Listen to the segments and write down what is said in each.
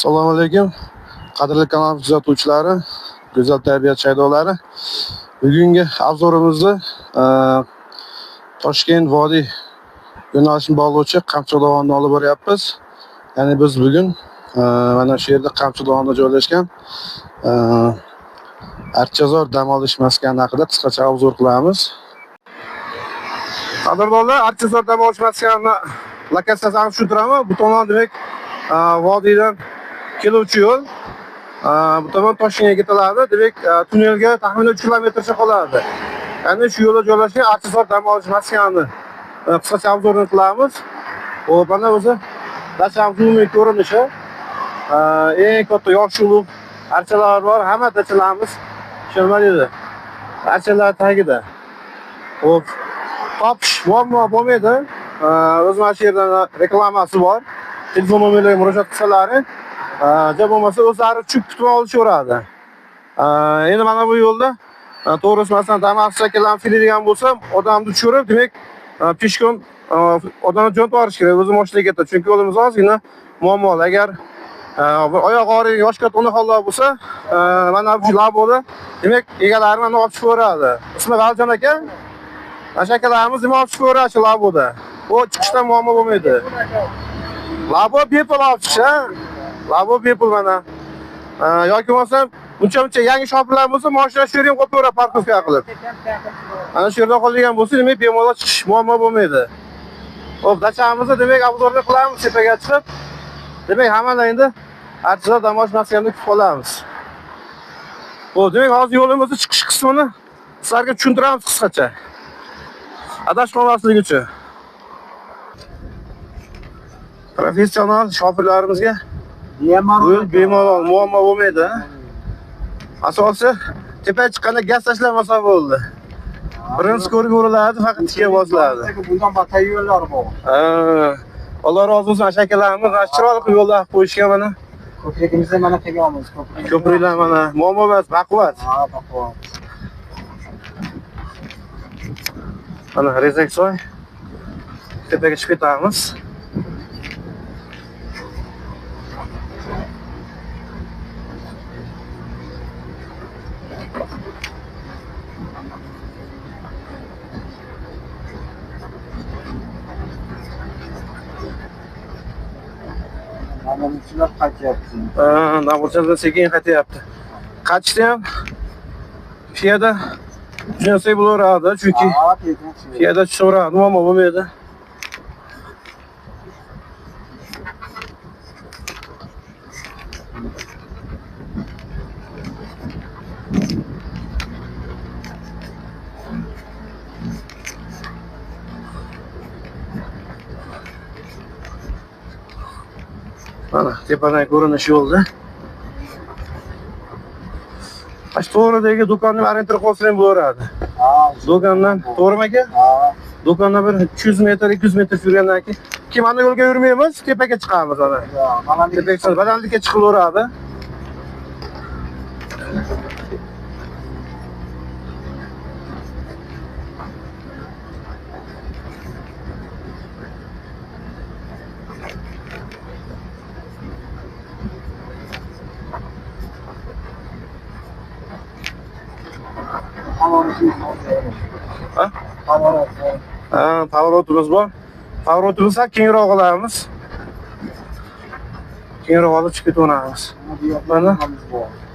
Assalomu alaykum. Qadrli kanal kuzatuvchilari, go'zal tabiat shaydolari. Bugungi obzorimizni Toshkent vodiy yo'nalishini bog'lovchi Qamchiq dovonini olib boryapmiz. Ya'ni biz bugun mana shu yerda Qamchiq dovonida joylashgan Archazor dam olish maskani haqida qisqacha obzor qilamiz. Qadrdonlar, Archazor dam olish maskani lokatsiyasini tushuntiraman. Bu tomon demak vodiydan keluvchi yo'l, bu tomon Toshkentga ketiladi. Demak, tunnelga taxminan 3 kilometrcha qoladi. Ya'ni shu yo'lda joylashgan Archazor dam olish maskanini qisqacha obzorni qilamiz. Xo'p, mana o'zi dachamiz umumiy ko'rinishi. Eng katta yoshi ulug' archalar bor, hamma dachalarimiz shu nima deydi? Archalar tagida. Xo'p, topish muammo bo'lmaydi. O'zi mana shu yerdan reklamasi bor. Telefon nomerlariga murojaat qilsalaring, ja bo'lmasa o'zlari tushib kutib olishaveradi. Endi mana bu yo'lda to'g'risi masalan Damas akalarni keladigan bo'lsa, odamni tushirib, demak, peshkon odamni jo'natib yuborish kerak, o'zi mashinaga ketadi. Chunki yo'limiz ozgina muammoli. Agar oyoq og'riydigan yosh katta onaxonlar bo'lsa, mana bu laboda, demak, egalari mana olib chiqaveradi. Ismi Valjon aka. Mana shu akalarimiz nima olib chiqaveradi shu laboda. U chiqishdan muammo bo'lmaydi. Labo bepul olib chiqish, ha? Labo bepul mana. Yoki bo'lmasa buncha-buncha yangi shopirlar bo'lsa, mashina shu yerga qo'yib qo'yaveradi parkovka qilib. Mana shu yerda qolgan bo'lsa, demak, bemalol chiqish muammo bo'lmaydi. Xo'p, dachamizni demak obzorni qilamiz, tepaga chiqib. Demak, hammalar endi Archazor dam olish maskanida kutib qolamiz. Xo'p, demak, hozir yo'limizni chiqish qismini sizlarga tushuntiramiz qisqacha. Adashib qolmaslik uchun. Professional shofirlarimizga yo'l bemalol muammo bo'lmaydi. Asosi tepaga chiqqanda gaz tashlamasa bo'ldi. Birinchi ko'rib uriladi, faqat tikka bosiladi. Bundan batay yo'llar bor. Ha. Alloh rozi bo'lsin, aka akalarimiz chiroyli qilib yo'llar qilib qo'yishgan mana. Ko'prigimizni mana tegamiz, ko'prik. Ko'priklar mana muammo emas, baquvvat. Ha, baquvvat. Mana Rezaksoy. Tepaga chiqib ketamiz. Namoyishchilar qaytyapti. Ha, namoyishchilar sekin qaytyapti. Qaytishda ham piyoda jo'nasak bo'laveradi, chunki piyoda tushaveradi, muammo bo'lmaydi. Mana tepadan ko'rinish yo'lda. Ash to'g'ridagi do'konni orientir qilsa ham bo'laveradi. Do'kondan, to'g'rimi aka? Ha. Do'kondan bir 300 metr, 200 metr yurgandan keyin mana yo'lga yurmaymiz, tepaga chiqamiz ana. Tepaga, balandlikka chiqilaveradi. Ha? Ha, pavorotimiz bor. Pavorotimiz ham kengroq olamiz. Kengroq olib chiqib ketaveramiz. Mana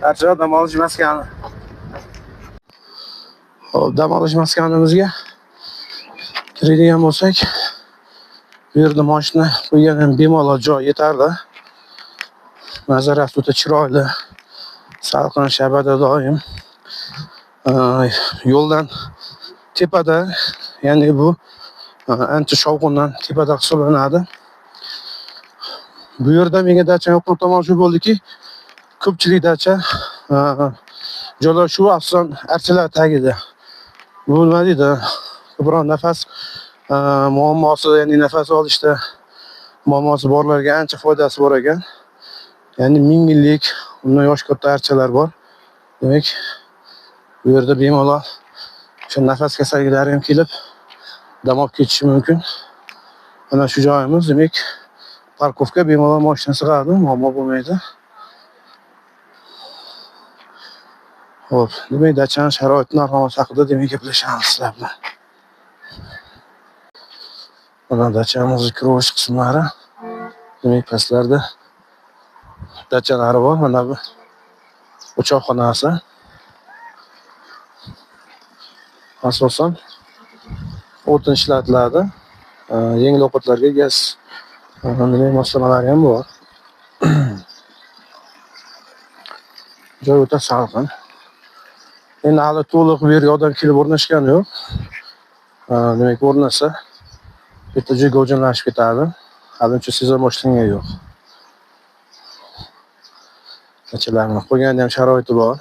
Archazor dam olish maskani. Xo'p, dam olish maskanimizga kiradigan bo'lsak, bu yerda mashina qo'ygan ham bemalol joy yetarli. Manzarasi o'ta chiroyli. Salqin shabada doim. Yo'ldan tepada, ya'ni bu ancha shovqindan tepada hisoblanadi. Bu yerda menga dacha yoqqan tomon shu bo'ldiki, ko'pchilik dacha joylashuvi asosan archalar tagida. Bu nima deydi? Ko'proq nafas muammosi, ya'ni nafas olishda muammosi borlarga ancha foydasi bor ekan. Ya'ni 1000 yillik, undan yosh katta archalar bor. Demak, bu yerda bemalol o'sha nafas kasalliklari ham kelib dam olib ketishi mumkin. Mana shu joyimiz, demak, Parkovka bemalol mashina sig'adi, muammo bo'lmaydi. Xo'p, demak, dachani sharoiti, narx-navosi haqida demak gaplashamiz sizlar bilan. Mana dachamizni kirish qismlari. Demak, pastlarda dachalari bor. Mana bu o'choqxonasi. Asosan o'tin ishlatiladi. Yengil ovqatlarga gaz demak moslamalari ham bor. Joy o'ta salqin. Endi hali to'liq bu yerga odam kelib o'rnashgani yo'q. Demak, o'rnasa bitta joy gavjumlashib ketadi. Hali uncha sezon boshlangani yo'q. Dachalarni qo'yganda ham sharoiti bor.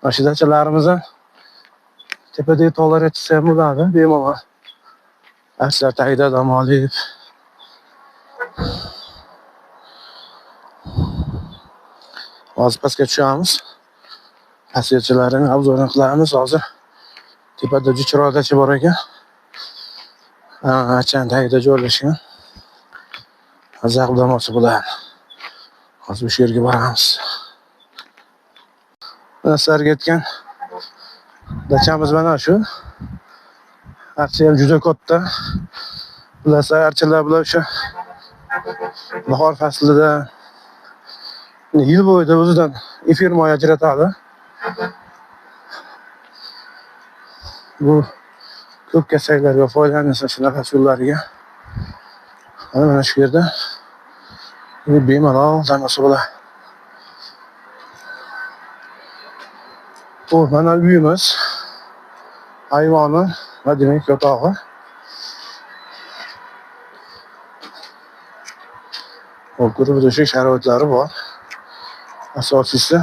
Mana shu dachalarimizni tepadagi tog'larga chiqsa ham bo'ladi, bemalol. Archalar tagida dam olib. Hozir pastga tushamiz. Pastgachilarini obzorni qilamiz hozir. Tepada juda chiroyli dacha bor ekan. Archani tagida joylashgan. Maza qilib dam olsa bo'ladi. Hozir o'sha yerga boramiz. Mana sizlarga aytgan dachamiz mana shu. Archa ham juda katta. Bilasizlar, archalar bular o'sha bahor faslida yil bo'yida o'zidan efir moy ajratadi. Bu ko'p kasalliklarga foydalanilsa shu nafas yo'llariga. Mana shu yerda bemalol dam olsa bo'ladi. Bu mana uyimiz, ayvoni va demak yotog'i. Xo'p, ko'rib o'tishlik sharoitlari bor. Asosiysi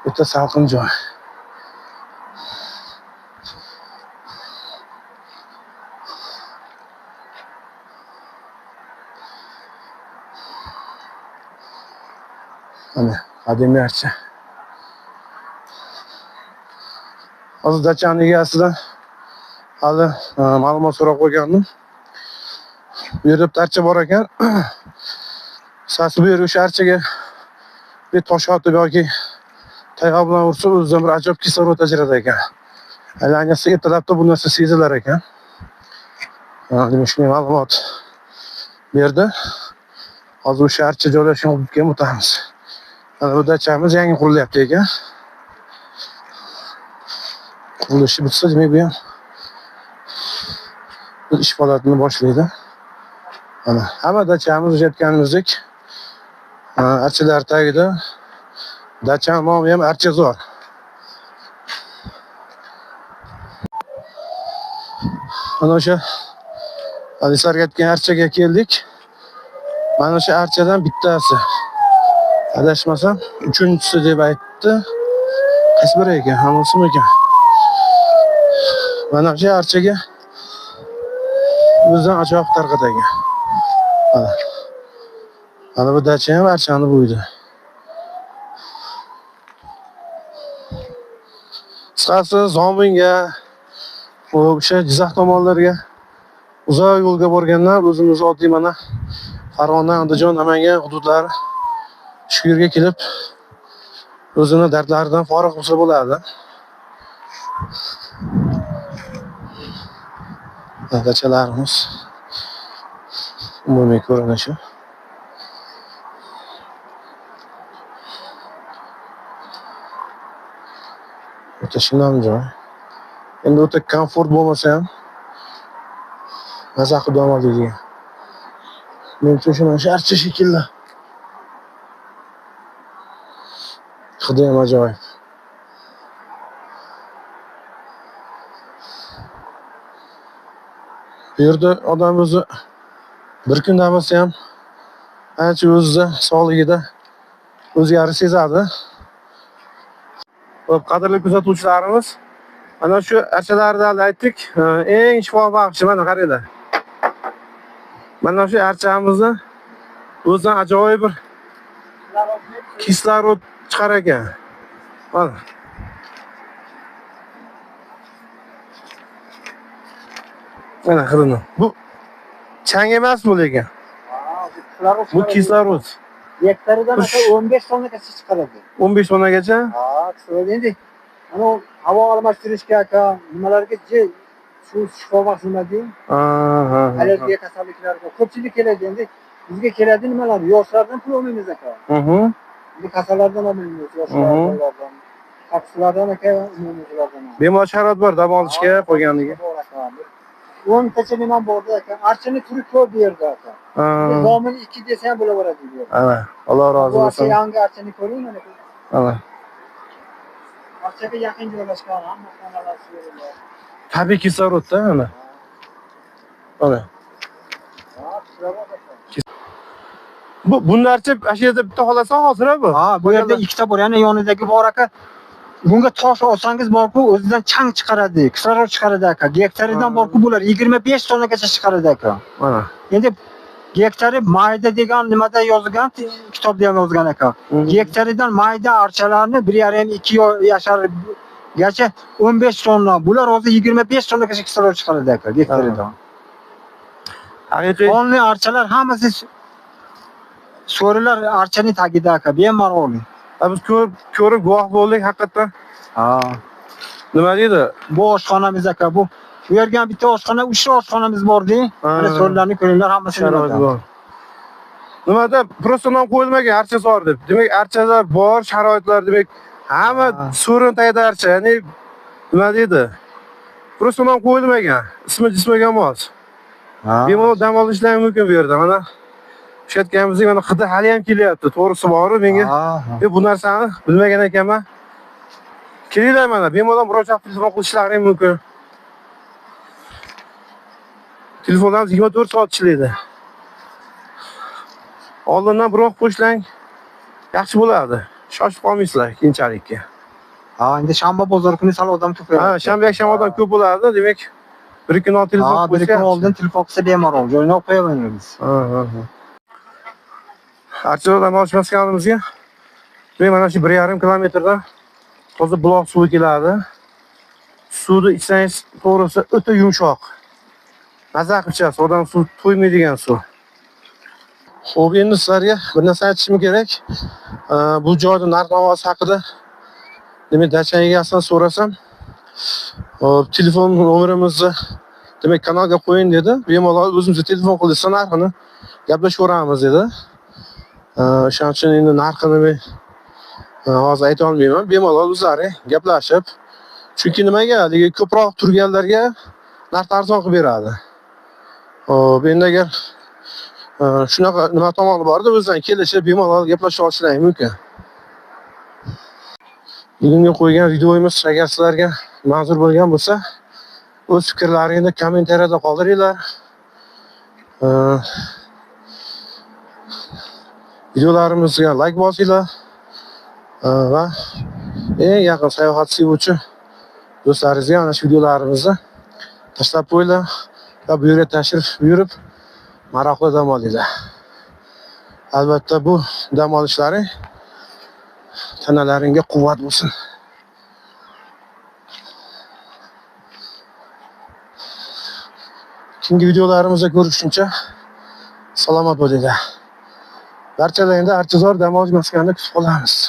o'ta salqin joy. Mana qadimiy archa. Hozir dachani egasidan hali ma'lumot so'rab qo'ygandim. Bu yerda bitta archa bor ekan. Sasi bu yerga o'sha archaga bir tosh otib yoki tayoq bilan ursa o'zidan bir ajoyib kislorod ajratar ekan. Aylanasi ertalabda bu narsa sezilar ekan. Demak, shunday ma'lumot berdi. Hozir o'sha archa joylashgan hududga ham o'tamiz. Mana bu dachamiz yangi qurilyapti ekan. Qurilishi bitsa, demak bu ham o'z ish faoliyatini boshlaydi. Mana hamma dachamiz o'sha aytganimizdek archalar tagida. Dacha nomi ham Archazor. Mana o'sha sizlarga aytgan archaga keldik. Mana o'sha archadan bittasi. Adashmasam uchinchisi deb aytdi. Qaysi biri ekan? Hammasimi ekan? Mana o'sha archaga o'zidan ajoyib tarqatgan. Mana. Mana bu dacha ham archani bo'yida. Qisqasi Zominga, o'sha Jizzax tomonlarga uzoq yo'lga borganlar o'zimiz oddiy mana Farg'ona, Andijon, Namangan hududlari shu yerga kelib o'zini dardlaridan forig' bo'lsa bo'ladi. Dachalarimiz umumiy ko'rinishi. O'ta shinam joy. Endi o'ta komfort bo'lmasa ham maza qilib dam oladigan. Menimcha o'sha mana shu archa shekilli. Hidi ham ajoyib. Bu yerda odam o'zi bir kun dam olsa ham ancha o'zida sog'ligida o'zgarish sezadi. Xo'p, qadrli kuzatuvchilarimiz, mana shu archalarni aytdik, eng shifobaxshi mana qaranglar. Mana shu archamizni o'zidan ajoyib bir Kislorod chiqar ekan. Mana. Mana hidini. Bu chang emas bu lekin. Bu kislorod. Gektaridan aka 15 tonnagacha chiqaradi. 15 tonnagacha? Ha, kislorod endi ana havo almashtirishga aka, nimalarga shu shifobaxsh nima deyim? Allergiya kasalliklarga ko'pchilik keladi endi. Bizga keladi nimalar? Yoshlardan pul olmaymiz aka. Endi kasallardan olmaymiz, yoshlardan, taksilardan aka, umumiylardan. Bemalol sharoit bor dam olishga qolganligi. 10 tacha nima bordi aka. Archani turi ko'p bu yerda aka. Zomin 2 desa ham bo'laveradi bu yerda. Ana, Alloh rozi bo'lsin. Yangi archani ko'ring mana. Ana. Archaga yaqin joylashgan hamma xonalar shu yerda. Tabiiy kislorodda ana. Ana. Bu bunlarcha shu yerda bitta xolasa hozir bu. Ha, bu yerda ikkita bor. Ya'ni yonidagi bor aka. Bunga tosh olsangiz borku, o'zidan chang chiqaradi, kislorod chiqaradi aka. Gektaridan borku bular 25 tonnagacha chiqaradi aka. Mana. Endi gektari mayda degan nimada yozilgan, kitobda ham yozilgan aka. Gektaridan mayda archalarni 1,5-2 yashar gacha 15 tonna. Bular hozir 25 tonnagacha kislorod chiqaradi aka gektaridan. Haqiqiy onli archalar hammasi so'rilar archaning tagida aka, bemalol. Biz ko'rib guvoh bo'ldik haqiqatdan. Ha. Nima deydi? Bu oshxonamiz aka, bu. Bu yerga ham bitta oshxona, 3 ta oshxonamiz bor-da. Mana so'rilarni ko'ringlar, hammasi bor. Nimada prosta nom qo'yilmagan archazor deb. Demak, archalar bor, sharoitlar demak, hamma so'rin tagida archa, ya'ni nima deydi? Prosta nom qo'yilmagan, ismi jismiga mos. Bemalol dam olishlari mumkin bu yerda. Mana o'sha mana hidi hali ham kelyapti. To'g'risi bor-u menga. Men bu narsani bilmagan ekanman. Kelinglar mana, bemalol murojaat telefon qilishlari mumkin. Telefonlarimiz 24 soat ishlaydi. Oldindan biroq qo'shlang, yaxshi bo'ladi. Shoshib qolmaysizlar keyinchalikka. Ha, endi shanba bozor kuni sal odam ko'p bo'ladi. Ha, shanba yakshanba odam ko'p bo'ladi. Demak, bir kun oldin telefon qilsa, bir kun oldin telefon qilsa bemalol joyini olib qo'yaveramiz. Ha. Archazor dam olish maskanimizga demak mana shu 1,5 kilometrdan toza buloq suvi keladi. Suvni ichsangiz to'g'risi o'ta yumshoq. Maza qilib ichasiz, odam suv to'ymaydigan suv. Xo'p, endi sizlarga bir narsa aytishim kerak. Bu joyda narx-navosi haqida demak dacha egasidan so'rasam, hop, telefon nomerimizni demak kanalga qo'ying dedi. Bemalol o'zimizga telefon qilsa narxini gaplashaveramiz dedi. O'shaning uchun endi narxini men hozir ayta olmayman. Bemalol o'zlari gaplashib, chunki nimaga, haligi ko'proq turganlarga narx arzon qilib beradi. Xo'p, endi agar shunaqa nima tomoni borda, o'zidan kelishib bemalol gaplasha olishlari mumkin. Bugungi qo'ygan videomiz agar sizlarga manzur bo'lgan bo'lsa, o'z fikrlaringizni kommentariyada qoldiringlar. Videolarimizga like bosinglar va eng yaqin sayohat sevuvchi do'stlaringizga ana shu videolarimizni tashlab qo'yinglar va bu yerga tashrif buyurib maroqli dam olinglar. Albatta bu dam olishlari tanalaringga quvvat bo'lsin. Keyingi videolarimizda ko'rishguncha salomat bo'linglar. Barchalaringni Archazor dam olish maskanida kutib qolamiz.